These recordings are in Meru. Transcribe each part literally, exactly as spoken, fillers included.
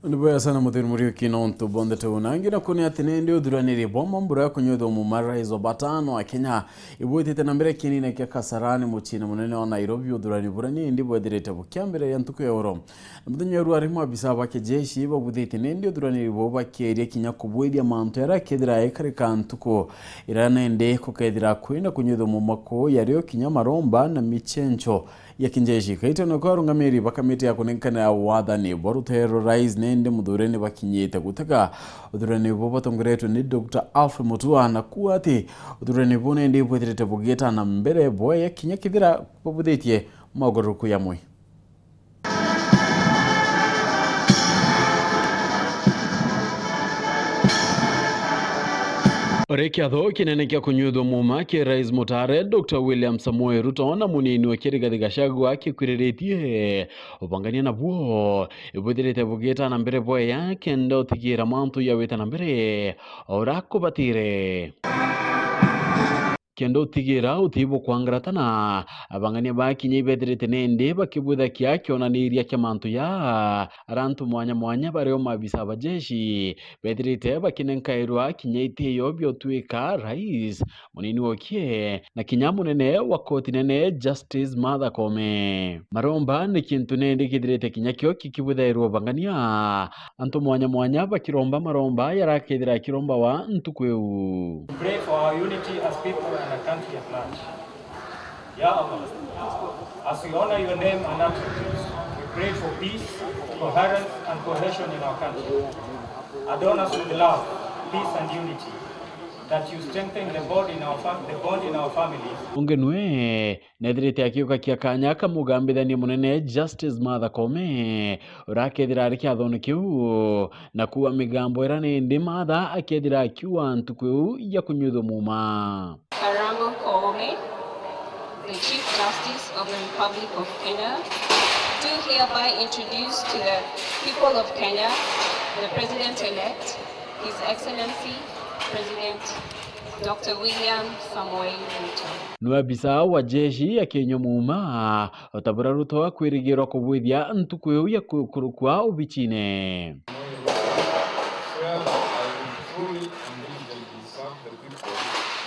Ni bwega sana, muthuri Muriuki, nontu bwa ndeto uu. Na ingi naku ni ati nindi uthuraniri bwa mambura ya kunyuithwa muuma rais wa batano a Kenya ibwitite na mbere kiinine kia Kasarani, muciine munene wa Nairobi. Uthurani buria nindi bwethirite bukiambiriria ntuku ya oro. Na muthenya wa ruari, maabisa ba kijeshi babuthitie nindi uthuraniri buu bakiria kinya kubwithia mantu jaria akethira aikarika ntuku iria nindi kukethira kwina kunyuithwa muuma kuu, yario kinya maromba na michencho ya kijeshi. Kaitano ka arungamiri ba kamiti ya kunenkanira wathani bwa ruteere rwa rais nindi muthuri ni bakinyite gutega uthurani buu batongoretwe ni Doctor Alfred Mutua, na kuuga ati uthurani buu nindi bwithirite bugiita na mbere bwega kinya kethira babuthitie maugaruruku jamwe. Uri kiatho kinene kia kunyuithwa muuma ki Rais mutaare Doctor William Samoei Ruto na munini wake Rigathi Gachagua kikwiriritie, ubangania nabuo ibwithirite bugiita na mbere bwega kenda utigira mantu jawita na mbere o uria kubatire. Kenda utigira uti bukwangaratana, abang'ania ba kinya ibethirite nindi bakibwithakia kionaniria kia mantu ja aria antu mwanya mwanya bario maabisa ba jeshi bethirite bakinenkairwa kinya itio bia utwika rais, munini wokie, na kinya munene wa koti nene Justice Martha Koome. Maromba ni kintu nindi kithirite kinya kio kikibwithairwa ubang'ania, antu mwanya mwanya bakiromba maromba jaria akethira akirombawa ntuku iu. We pray for our unity as people and a country at large. Ya Allah, as we honor your name and attributes, we pray for peace, coherence and cohesion in our country. Adorn us with love, peace and unity, that you strengthen the bond in our fam-, the bond in our families. Ungi nwe nethirite akiukakia kanya kamugambithania munene Justice Martha Koome, uria akethira ari kiathone kiu, na kuuga migambo iria nindi Martha akethira akiuga ntuku iu ya kunyuithwa muuma. Karango Koome, the Chief Justice of the Republic of Kenya, do hereby introduce to the people of Kenya the President-elect, His Excellency President Doctor William Samoei Ruto. Nwe abisa wa jeshi akinywa muuma, o ta buria Ruto akwirigirwa kubwithia ntuku iu ya kukurukua ubicine. Swear that I will fully and diligently serve the people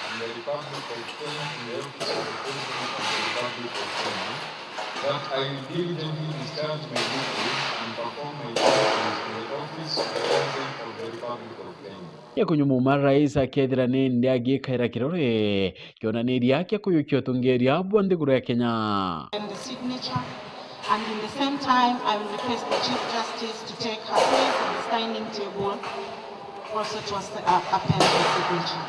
and the Republic of Kenya in the office of the President of the Republic of Kenya, that I will diligently discharge my duties and perform my functions in the office of the President of the Republic of Kenya. Ikunyumuma rais akethira nindi agikaira kirore kionaniria kia kuyukia utongeria bwa nthiguru ya Kenya. And the signature, and in the same time, I will request the Chief Justice to take her place at the signing table, also to as-, uh, append the signature.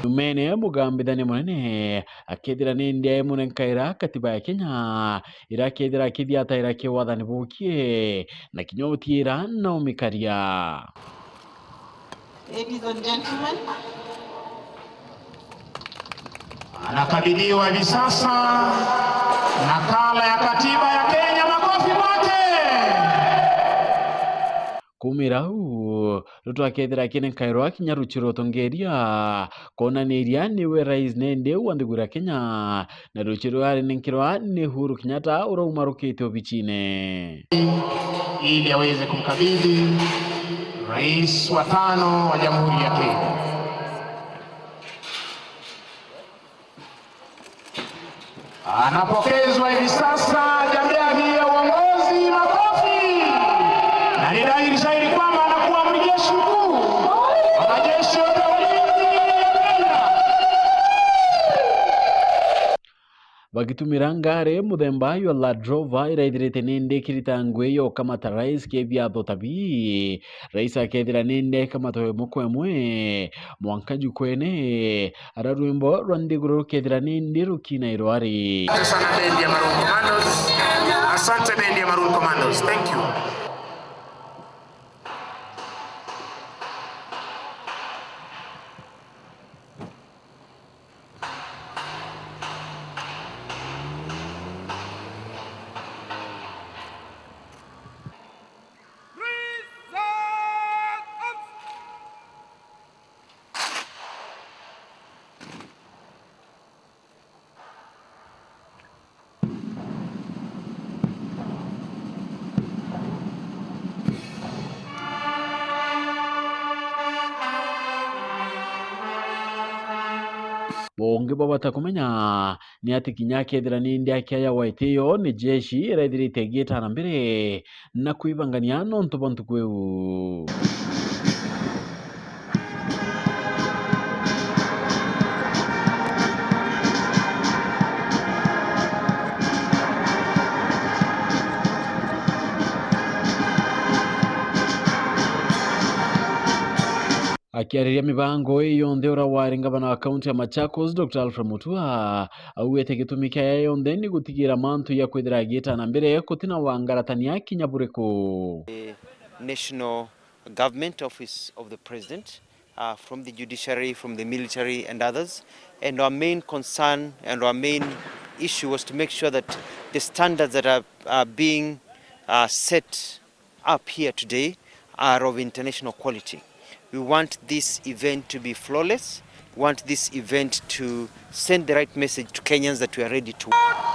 Nyumene, mugambithania munene akethira nindi aimunenkaira katiba ya Kenya, iria akethira akithiataira kia wathani bukie, na kinya utiira na umikaria. Ladies and gentlemen, anakabidhiwa hivi sasa nakala ya katiba ya Kenya. Makofi kwake. Kumira au, Ruto akethira akinenkairwa kinya ruchi rwa utongeria, kwonaniria niwe rais nindi wa nthiguru ya Kenya, na ruchi rwa arinenkirwa ni Uhuru Kenyatta uria umarukite obicine. Ili aweze kumkabidhi rais wa tano wa Jamhuri ya Kenya. Anapokezwa hivi sasa jambia hii ya uongozi, makofi. Na ni dhahiri shahiri kwamba anakuwa amiri jeshi mkuu wa majeshi yote ya ulinzi ya Kenya. Bagitumira ngari muthemba jwa Land Rover iraithirite nindi ikirita ngugi ya ukamata rais kiri biatho ta bii, rais akethira nindi aikamatwa imwe kwa imwe mwanka jukwene, ara rwimbo rwa nthiguru rukethira nindi rukinairwa ari. Asante sana bendi ya Maroon Commandos. Asante bendi ya Maroon Commandos. Thank you. Ungi bwa bata kumenya ni ati kinya akethira ni ndiakia ya White iyo, ni jeshi iraithirite igiita na mbere na kwibangania nontu bwa ntuku iu. Akiariria mibango ii yonthe, uria wari ngavana wa kaunti ya Machakos, Doctor Alfred Mutua, augite gitumi kia yaya yonthe ni gutigira mantu ya kwithira agiita na mbere kutina wangaratania kinya buriku. The national government, office of the president, uh, from the judiciary, from the military and others. And our main concern and our main issue was to make sure that the standards that are, are being, uh, set up here today are of international quality. We want this event to be flawless. We want this event to send the right message to Kenyans that we are ready to work